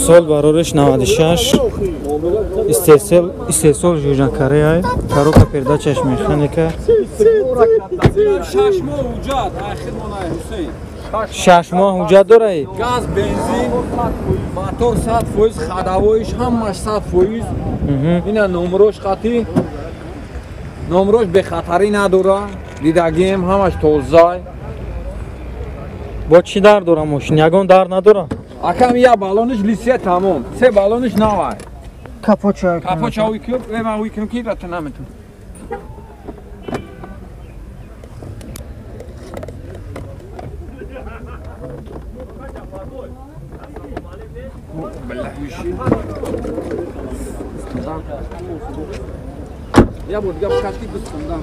Сол барориш 96. Истеҳсол Южная Корея. Коробка передачаш механика. 6 моҳ ҳуҷҷат, ахир монай Ҳусейн. 6 моҳ ҳуҷҷат дорай? Газ, бензин, мотор 100%, ходовоиш ҳамаш 100%. Ина номрош қатӣ. Номрош бехатарӣ надора. Дидагим ҳамаш тозай. Бо чӣ дар дора мошин? Ягон дар надора? Акам я балониш лисия тамом. Се балониш навай. Капоча. Капоча уй кюб, ман уй кюб ки рата наметун. Я буду гап кашки бистундан.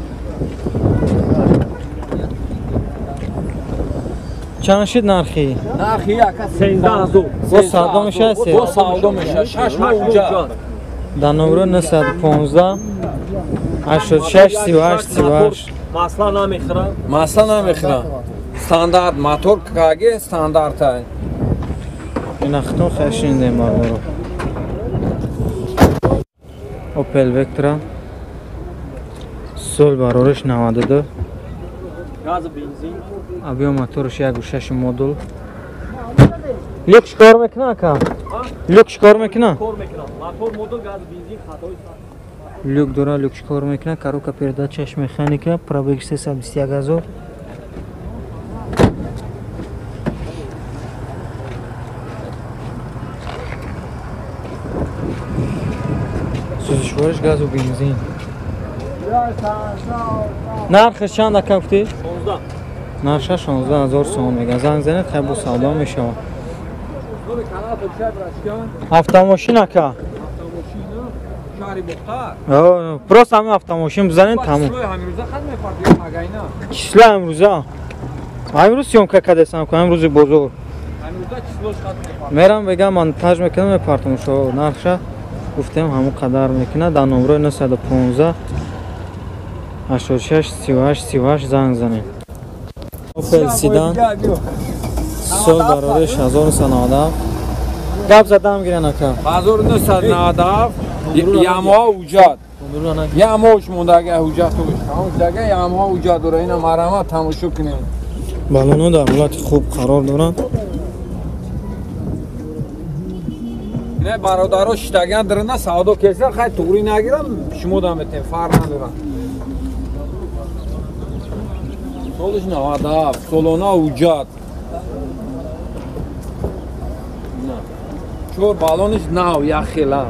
Чанд шид нархи? Нархи ака 13000. Бо савдо мешавад? Бо савдо мешавад. 6 моҳ ҳуҷҷат. Дар номро 915 86 38 38. Масла намехӯрам. Масла намехӯрам. Стандарт мотор каге стандартай. Ина хитон хашиндем бародаро. Opel Vectra. Сол барориш 92. Газ, бензин. Объем моторш 1.6 модул. Люк чикор мекуна ака? Люк чикор мекуна? Кор мекуна. Мотор модул, газ, бензин, хатои. Люк дора, люк чикор мекуна, коробка передачаш механика, пробег 321 ҳазор. Сӯзишвориш газу бензин. Нархаш чанд ака гуфтӣ? 16. Нархаш 16000 сомон мегӯяд. Занг занед, хай бо савдо мешавад. Автомошин ака? Просто ҳамин автомошин бизанед тамом. Число имрӯза? Имрӯз съёмка кардесам ку, имрӯзи бозор. Мерам бегам монтаж мекунам, мепартам шо нархша гуфтем ҳамон қадар мекунад. Дар номрои 915 86 38 38 занг занед. Opel Sedan сол барориш 1997. Гап задам гирен ака. 1997 ямоҳа ҳуҷҷат. Ямоҳаш монда ага ҳуҷҷатош. Ҳамон ямоҳа ҳуҷҷат дора. Ина марҳамат тамошо кунед. Балонҳо дар ҳолати хуб қарор доранд. Не бародаро шитаган дирна савдо кеса хай туғри нагирам шумо дам метем фарқ надорам. Солиш 97 солона ҳуҷҷат. Чор балониш нав яхела.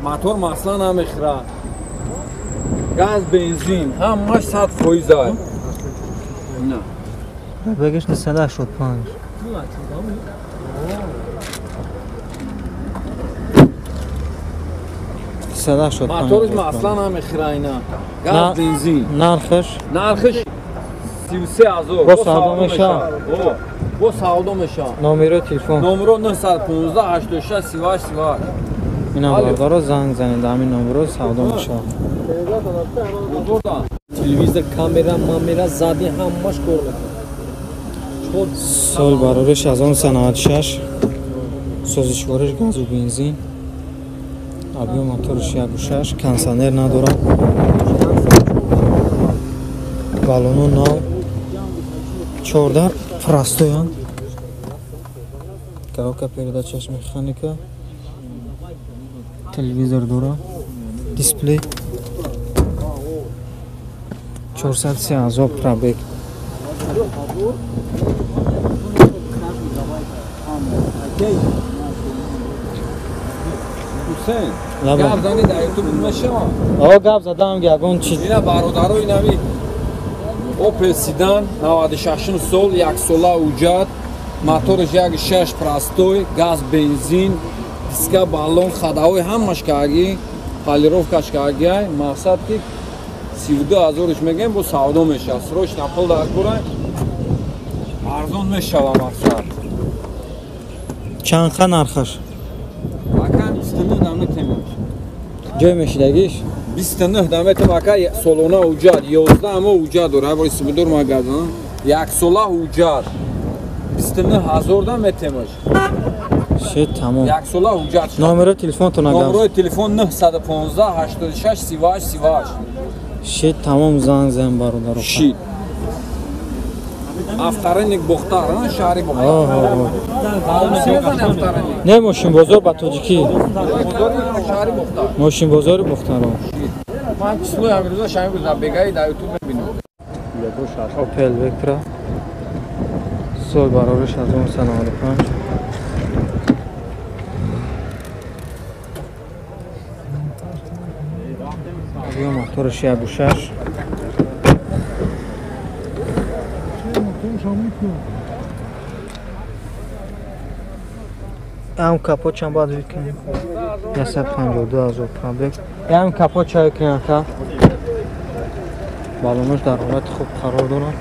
Мотор масла намехӯрад. Газ, бензин ҳамаш 100% ай. На. Пробегаш 985. Моториш масла намехӯрад ина. Газ, бензин. Нархаш? Нархаш 33000. Бо савдо мешавад? Бо савдо мешавад. Номеро телефон? Номеро 915 86 38 38. Ина бародаро занг занед, ҳамин номеро савдо мешавад. Телевизор, камера, мамера, зади ҳамаш кор мекунад. Сол барориш 1996. Сӯзишвориш газу бензин. Объем моторш 1.6, кондиционер надорад. Балоно нав. 14 простоянд. Коробка передачаш механика. Телевизор дора. Дисплей. 403 ҳазор пробег. Ҳусейн, гап зани дар ютуб мешавам? О, гап задам ягон чи. Ина бародаро инами Opel Sedan 96 сол, як сола ҳуҷҷат, мотораш 1.6 простой, газ, бензин, диска, баллон, ходовой ҳамаш каги, полировкаш каги, мақсад ки 32000 мегӯем, бо савдо мешавад. Срочно пул дар кора арзон мешавад мақсад. Чанд қа нархаш? Ака 29 наметем. Ҷой мешидагиш? 29 наметем ака солона ҳуҷҷат, 11 мо ҳуҷҷат дора, бори сибидор магазин. Як сола ҳуҷҷат. 29000 да метемаш. Шит тамом. Як сола ҳуҷҷат. Номери телефонтон агар. Номери телефон 915 86 38 38. Шит тамом занг зан бародаро. Шит. Авторынок Бохтар, шаҳри Бохтар. Не мошинбозор ба тоҷикӣ. Шаҳри Бохтар. Мошинбозори Бохтар. Ман числои ҳамин рӯза шамин рӯза бегаи дар YouTube мебинам. Opel Vectra. Сол барориш 1995. Объем мотораш 1.6. Ам капот чанд баъд викунем? 152 000 пробег. Ам капот чай кунем ака? Балонош дар ҳолати хуб қарор дорад.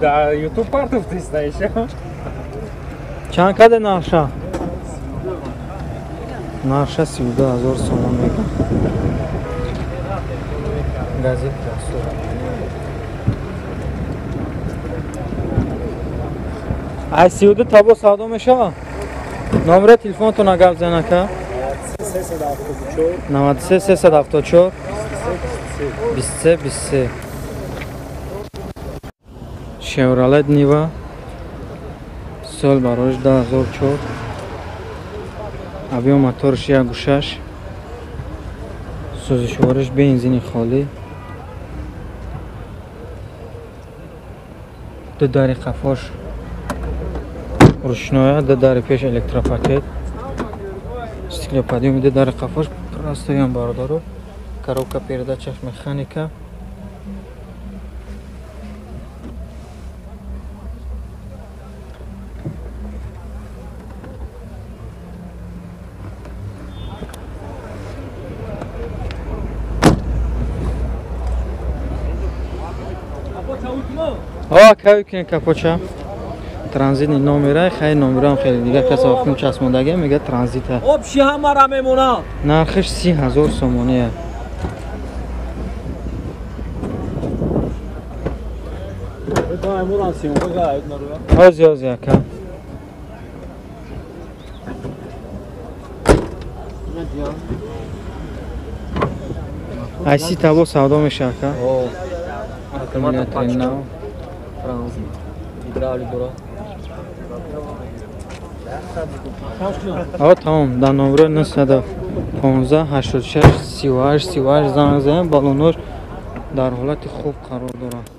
Да, YouTube партов ты знаешь. Чанд каде нарша? Нарша 32 000 сомон мегам. Газет расул. Ай 32 табо савдо мешава? Номери телефонтон гап зан ака? 93 374 23 23. Chevrolet Niva сол барош 2004. Объем моторш 1.6. Сӯзишвориш бензини холӣ. Ду дари қафош рӯшноя, ду дари пеш электропакет. Стеклоподъём ду дари қафош простоям бародаро. Коробка передачаш механика. Кави капоча транзитни номера, хай номерам хеле дигар кас вақтм часпондагӣ мега транзита. Обши ҳамара мемонад. Нархиш 30 000 сомоние. Ози ози ака. Ай си табо савдо меша ака. Аккумулятори нав. Транзит. Гидравлик дора. А тамом, дар номро 915 86 38 38 занг занем, балонош дар ҳолати хуб қарор дорад.